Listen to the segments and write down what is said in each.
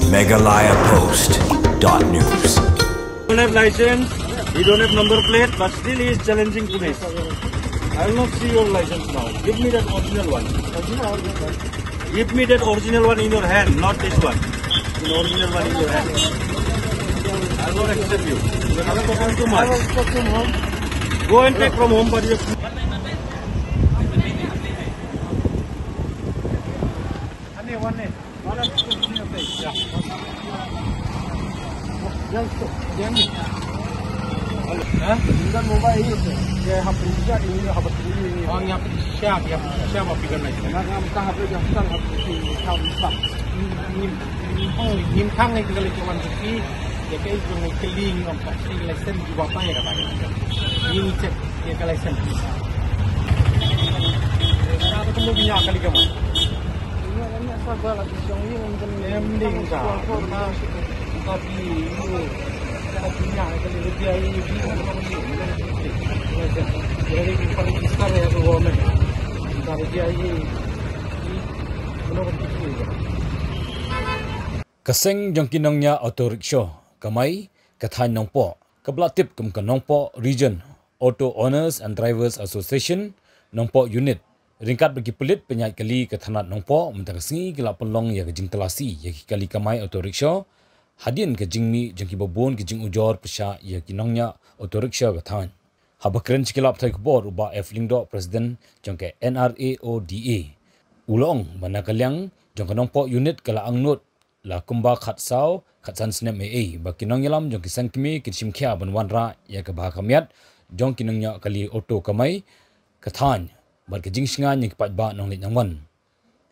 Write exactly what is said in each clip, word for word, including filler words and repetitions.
Meghalaya Post dot news. Don't have license, he don't have number plate, but still he is challenging police. I will not see your license now. Give me that original one. Give me that original one in your hand, not this one. In original one in your hand. I will not accept you. You are talking too much. Go and take from home, but you have Ka seng jong ki nongñiah auto rickshaw kamai ka thaiñ Nongpoh, kaba la tip kum ka Nongpoh Region Auto Owners and Drivers Association, Nongpoh Unit, ryngkat bad ki pulit pynïaid kali ka thanat Nongpoh mynta ka sngi ki la pynlong ïa ka jingtalasi ïa ki kali kamai auto rickshaw hadien ka jingmih jong kiba bun ki jingujor pyrshah ïa ki nongñiah auto rickshaw ka thaiñ. Haba kren sha ki lad pathai khubor u Bah F Lyngdoh, President jong ka N R A O D A, u la ong ba na ka liang jong ka Nongpoh Unit ka la angnud la kumba khatsaw khatsan snem ei ei ba ki nongïalam jong ki seng kmie kin shim khia ban wanrah ïa ka bha ka miat jong ki nongñiah kali auto kamai ka thaiñ bad ka jingshngaiñ ïa ki paidbah nongleit nongwan.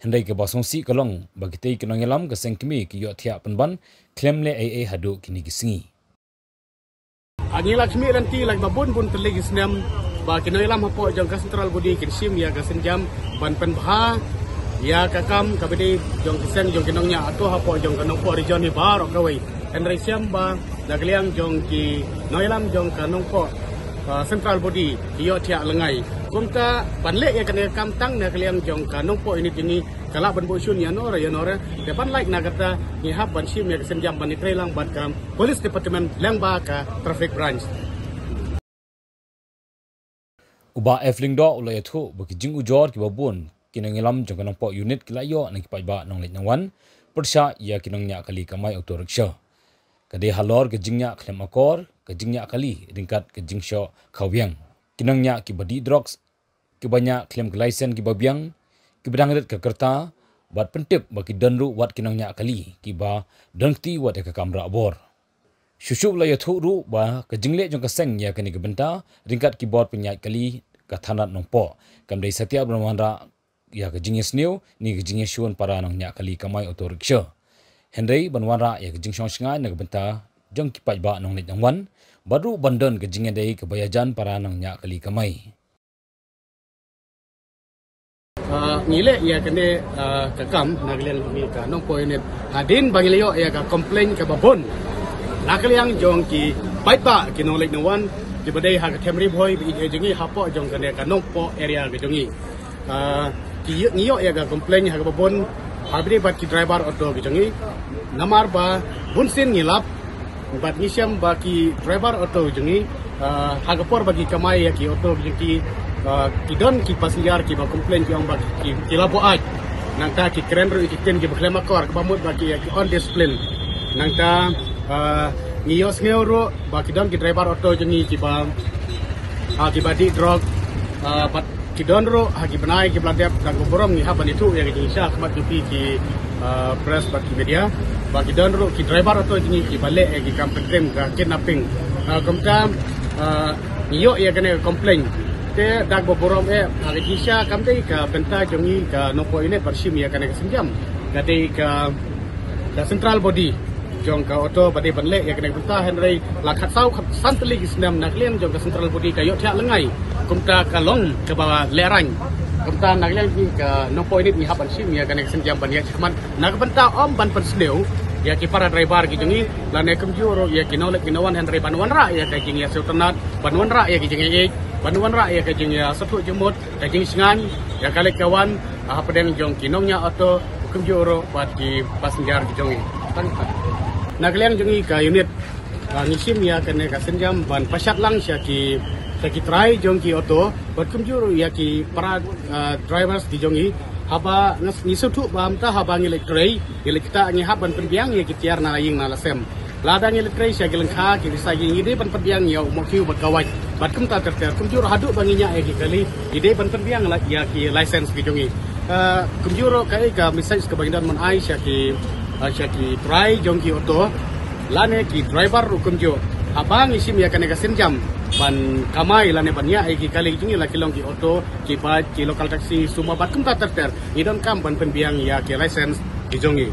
Hynrei kaba sngewsih ka long ba kitei ki nongïalam ka seng kmie ki ïohthiah pynban khlem leh ei ei haduh kine ki sngi. Ngi la khmih lynti la ba bun bun tylli ki snem ba ki nongïalam hapoh jong ka Central Body kin shim ïa ka sienjam ban pynbha ïa ka kam kaba dei jong ki seng jong ki nongñiah auto hapoh jong ka Nongpoh Region hi baroh kawei. Hynrei shem ba na ka liang jong ki nongïalam jong ka Nongpoh, ah, Central Body ki ïohthiah lyngngai. Kumta ban leh ïa kane ka kam tang na ka liang jong ka Nongpoh Unit jong ngi ka lah ban buh shun ïa nor ïa nor. Te ban lait na kata ngi hap ban shim ïa ka sienjam ban ïatrei lang bad ka Police Department lyngba ka Traffic Branch. U Bah F Lyngdoh u la ïathuh ba ki jingujor kiba bun ki nongïalam jong ka Nongpoh Unit ki la ïoh na ki paidbah nongleit nongwan pyrshah ïa ki nongñiah kali kamai auto rickshaw. Ka dei halor ka jingñiah khlem akor, ka jingñiah kali ryngkat ka jingshoh khawiang, ki nongñiah kiba dih drugs, kiba ñiah khlem ki laisen kiba biang, kiba dang rit ka rta, bad pyntip ba ki don ruh wat ki nongñiah kali kiba don kti wat ïa ka kam rah bor. Shuh shuh la ïathuh ruh ba ka jingleh jong ka seng ïa kane ka bynta ryngkat ki bor pynïaid kali ka thanat Nongpoh kam dei satia ban wanrah ïa ka jingïasniew ne ka jingïashun para nongñiah kali kamai auto rickshaw. Hynrei ban wanrah ïa ka jingshong shngaiñ na ka bynta jong ki paidbah nongleit nongwan bad ruh ban don ka jingïadei kaba ïajan para nongñiah kali kamai. Ah, ngi leh ïa kane, ah, ka kam na ka liang jong ngi ka Nongpoh Unit hadien ba ngi la ïoh ïa ka complaint kaba bun na ka liang jong ki paidbah ki nongleit nongwan kiba dei ha ka them Ri Bhoi ba ïeit jong ngi hapoh jong kane ka Nongpoh area ka jong ngi. Ah, ki ïoh, ngi ïoh ïa ka complaint ha kaba bun ha kaba dei bad ki driver auto ki jong ngi. Namar ba bun sien ngi lap bad ngi shem ba ki driver auto jong ngi, ah, ha ka por ba ki kamai ïa ki auto ki jong ki, ah, ki don ki passenger kiba complain ki ong ba ki, ki la buaid. Nangta ki kren ruh ïa ki ktien kiba khlem akor kaba mut ba ki ïa ki undiscipline. Nangta, ah, ngi ïohsngew ruh ba ki don ki driver auto jong ngi kiba, ah, kiba dih drug, ah, bad ki don ruh ha ki bnai kiba la dep, tang ka burom ngi hap ban ïathuh ïa ka jingshisha ha khmat jong phi ki, ah, press bad ki media ba ki don ruh ki driver auto jong ngi kiba leh ïa ki kam pyntriem ka kidnapping. Ah, kumta, ah, ngi ïoh ïa kane ka complaint. Te da kaba burom eh ha ka jingshisha kam dei ka bynta jong ngi ka Nongpoh Unit ban shim ïa kane ka sienjam. Ka dei ka, ka Central Body jong ka auto ba dei ban leh ïa kane ka bynta, hynrei la khatsaw khatsan tylli ki snem na ka liang jong ka Central Body ka ïohthiah lyngngai. Kumta ka long kaba lehraiñ. Kumta na ka liang jong ngi ka Nongpoh Unit ngi hap ban shim ïa kane ka sienjam ban ïaid shakhmat na ka bynta ym ban pynsniew ïa ki para driver ki jong ngi lane kumjuh ruh ïa ki nongleit ki nongwan, hynrei ban wanrah ïa ka jingïasngewtynnat, ban wanrah ïa ka jingïaieit, ban wanrah ïa ka jingïasngewthuh jingmut, ka jingshngaiñ ïa ka leit ka wan hapdeng jong ki nongñiah auto kumjuh ruh bad ki passenger ki jong ngi. Na ka liang jong ngi ka unit, ah, ngi shim ïa kane ka sienjam ban pashat lang sha ki, sha ki trai jong ki auto, bad kumjuh ruh ïa ki para, ah, drivers ki jong ngi. Haba ngi sngewthuh ba mynta haba ngi leit trei, ngi leit ktah, ngi hap ban pynbiang ïa ki tiar na la ïing na la sem. Lada ngi leit trei sha ki lyngkha ki risa, ngi dei ban pynbiang ïa u mohkiew bad ka wait. Bad kumta ter ter, kumjuh ruh haduh ba ngi ñiah ïa ki kali, ngi dei ban pynbiang la ïa ki license ki jong ngi. Ah, kumjuh ruh kaei ka message kaba ngi don ban ai sha ki, ah, sha ki trai jong ki auto lane ki driver ruh kumjuh. Haba ngi shim ïa kane ka sienjam ban kamai lane ban ñiah ïa ki kali ki jong ngi, la ki long ki auto, ki bike, ki local taxi, Zuma bad kumta ter ter, ngi donkam ban pynbiang ïa ki license ki jong ngi.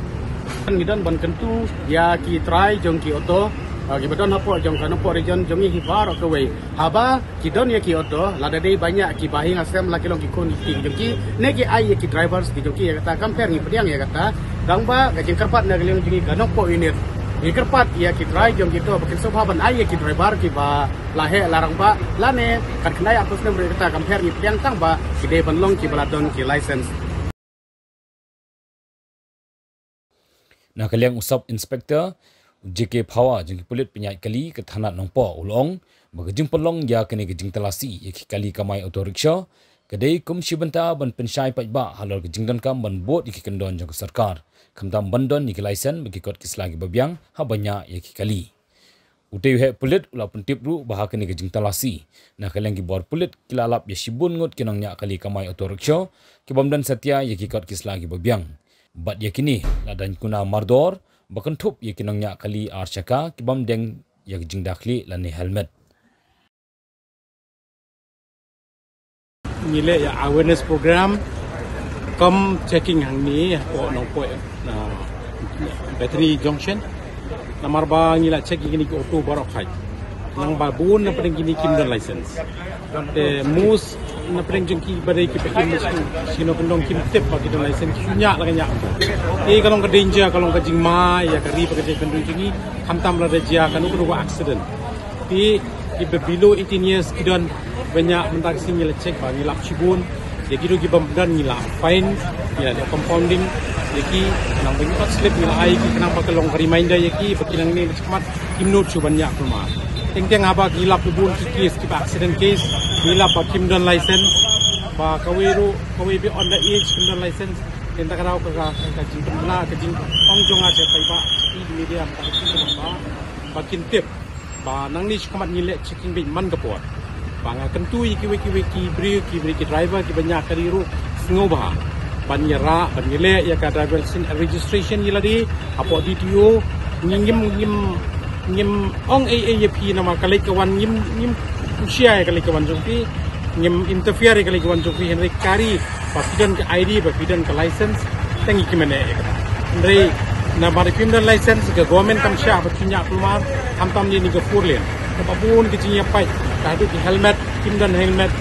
Ngi don ban kyntu ïa ki trai jong ki auto, ah, kiba don hapoh jong ka Nongpoh region jong ngi hi baroh kawei. Haba ki don ïa ki auto, lada dei ba ñiah kiba ha ïing ha sem, la ki long ki khun ki kti ki jong ki, ne ki ai ïa ki drivers ki jong ki ïa kata, kam pher ngi pdiang ïa kata. Tangba ka jingkyrpad na ka liang jong ngi ka Nongpoh unit, ngi kyrpad ïa ki trai jong ki auto ba kin sngewbha ban ai ïa ki driver kiba la heh la rangbah, lane kat khyndai arphew snem ruh ïa kata, kam pher ngi pdiang, tangba ki dei ban long kiba la don ki license. Na ka liang u Sub Inspector, u J K Phawa, jong ki pulit pynïaid kali ka thana Nongpoh, u la ong ba ka jingpynlong ïa kane ka jingtalasi ïa ki kali kamai auto rickshaw ka dei kum shi bynta ban pynshai paidbah halor ka jingdonkam ban bud ïa ki kyndon jong ka sorkar, khamtam ban don ïa ki license bad ki kot ki sla kiba biang haba ñiah ïa ki kali. Utei u heh pulit u la pyntip ruh ba ha kane ka jingtalasi, na ka liang ki bor pulit ki la lap ïa shibun ngut ki nongñiah kali kamai auto rickshaw kibym don satia ïa ki kot ki sla kiba biang. Bad ïa kine la dang kuna mardor ba kynthup ïa ki nongñiah kali ar shaka kibym deng ïa ki jingda khlieh lane helmet. Ngi leh ïa awareness program kum checking hangne hapoh Nongpoh, ah, Battery Junction. Namar ba ngi la check ïa kine ki auto baroh khat, nang ba bun na pdeng kine kim don license. Te most na pdeng jong ki ba dei kiba im shi nongkyndong kim tip ba ki don license, ki ñiah la ka ñiah. Te ka long ka danger, ka long ka jingma ïa ka ri bad ka jaitbynriew jong ngi, khamtam lada jia kano kano ka accident. Te kiba below eighteen years ki don ba ñiah mynta ka sngi ngi la check ba ngi lap shibun. Ïa ki ruh kibym don ngi la fine, ngi la dei compounding ïa ki, khnang ba ngi pat slip ngi la ai ïa ki, khnang ba ka long ka reminder ïa ki ba ki nangne shakhmat kim nud shuh ban ñiah kulmar. Teng teng haba ngi lap bun ki case kiba accident case, ngi lap ba kim don license, ba kawei ruh kawei beyond the age kim don license. Te mynta ka daw ka, ka, ka jingpynbna, ka jingong jong nga sha paidbah, sha ki media mynta ka sngi ba, ba kin tip ba nangne shakhmat ngi leh checking beit man ka por. Ba nga kyntu ïa kiwei kiwei ki briew, ki briew ki driver kiba ñiah kali ruh, sngewbha ban ïarah, ban ïaleh ïa ka driver license registration ïa lade hapoh D T O. Ngi ngim, ngim, ngim ong ei ei ïa phi namar ka leit ka wan, ngim, ngim husiar ïa ka leit ka wan jong phi, ngim interfere ïa ka leit ka wan jong phi, hynrei ka ri ba phi don ka I D, ba phi don ka license, te ngi kynmaw ïa kata. Hynrei namar phim don license, ka government kam shah ba phin ñiah kulmar, khamtam ïa kane ka four lane. Kaba bun ka jingïapait, ka haduh ki helmet, kim don helmet.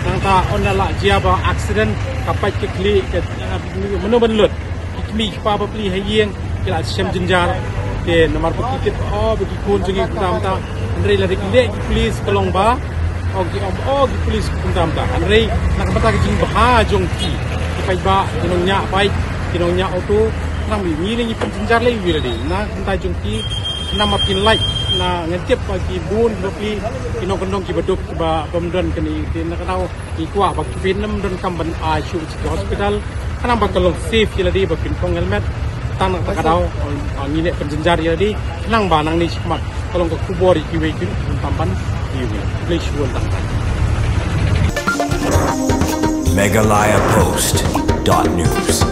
Nangta ynda la jia ba accident, ka pait ka khlieh, ka, eh, mano ban lut. Ki kmie ki kpa bapli ha ïing ki la shem jynjar. Te namar ba ki tip, oh, ba ki khun jong ngi kumta kumta. Hynrei lada ki leh ki police ka long ba, oh, ki ong, oh, ki police kumta kumta. Hynrei na ka bynta ka jingbha jong ki, ki paidbah, ki nongñiah bike, ki nongñiah auto, nang ngi leh ngi pynjynjar leh ïa ki lade. Na ka bynta jong ki, namar kin lait, na ngan tip ba ki bun bapli ki nongkyndong kiba duk kiba bym don kane. Te na ka daw ngi kwah ba ki phin ym donkam ban ai shuh sha ki hospital, khnang ba ka long safe ïa lade ba phin phong helmet. Tang na kata ka daw, ah, ngi leh pynjynjar ïa lade, khnang ba nangne shakhmat ka long ka khubor ïa kiwei kiwei, khamtam ban ïa kiwei. Khublei shibun tang. Meghalaya Post dot news.